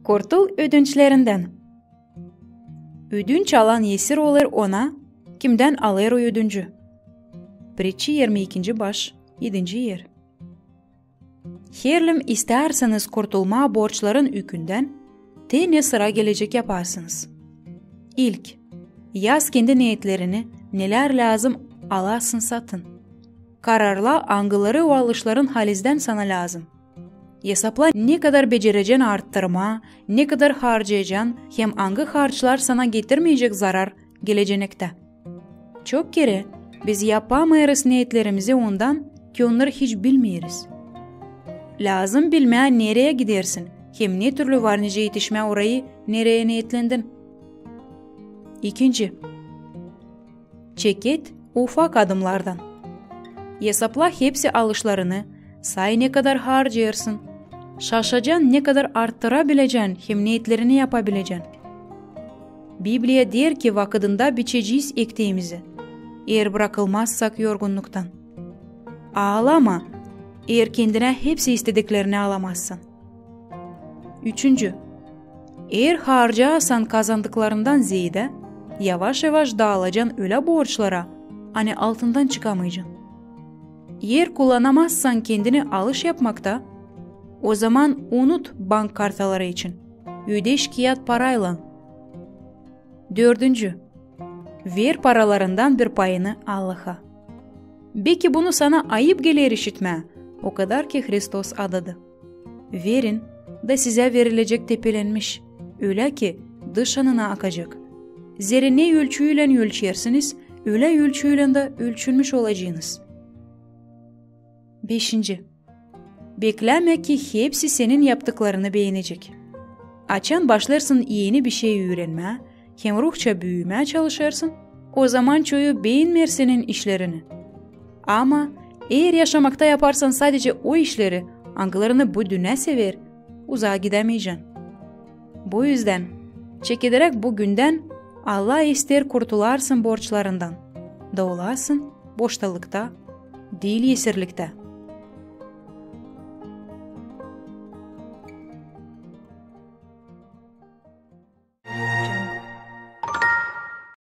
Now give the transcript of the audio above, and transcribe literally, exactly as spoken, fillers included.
Kurtul ödünçlerindän. Ödünç alan esir olêr ona, kimdän alêr o ödüncü. Pritçi, irmi ikinci baş, edinci er. Herliim istärseniz kurtulmaa borçların ükündän, te ne sıra gelecek yaparsınız. İlk, yaz kendi neetlerini, nelär lääzım alasın satın. Kararla, angıları o alışların halizdän sana lääzım. Esapla, ne kadar becerecän arttırmaa, ne kadar harcayacan hem angı harçlar sana getirmeyecek zarar gelecenektä. Çok kerä biz yapamêêrız neetlerimizi ondan, ki onnarı hiç bilmeeriz. Lääzım bilmää, nereyi gidersin hem ne türlü var nicä etişmää orayı, nereyi neetlendin. İkinci. Çeket ufak adımnardan. Esapla hepsi alışlarını, say, ne kadar harcêêrsın. Şaşacan, ne kadar arttırabilecän hem neetlerini yapabilecän. Bibliya deer, ki vakıdında biçecez ektiimizi, eer brakılmazsak yorgunnuktan. Aalama, eer kendinä hepsi istediklerini alamazsan. Üçüncü. Eer harcêêrsan kazandıklarından zeedä, yavaş-yavaş daalacan ölä borçlara, ani altından çıkamaycan. Eer kullanamazsan kendini alış yapmakta, ozaman unut bank kartaları için. Ödeş kiyat paraylan. Dördüncü. Ver paralarından bir payını Allaha. Beki bunu sana ayıp geler işitmää, o kadar ki Hristos adadı. Verin, da sizä verilecek tepelenmiş, ölä ki dış anına akacek. Zerä ne ölçüylän ölçersiniz, ölä ölçüylän dä ölçülmüş olacenız. Beşinci. Beklämä, ki hepsi senin yaptıklarını beenecek. Açan başlêêrsın eni bir şey üürenmää hem ruhça büümää çalışêrsın, ozaman çoyu beenmeer senin işlerini. Ama eer yaşamakta yaparsan sadece o işleri, angılarını bu dünnä sever, uzaa gidämeycän. Bu üzdän, çekederäk bu gündän, Allah isteer kurtularsın borçlarından, da olasın boştalıkta, diil esirliktä.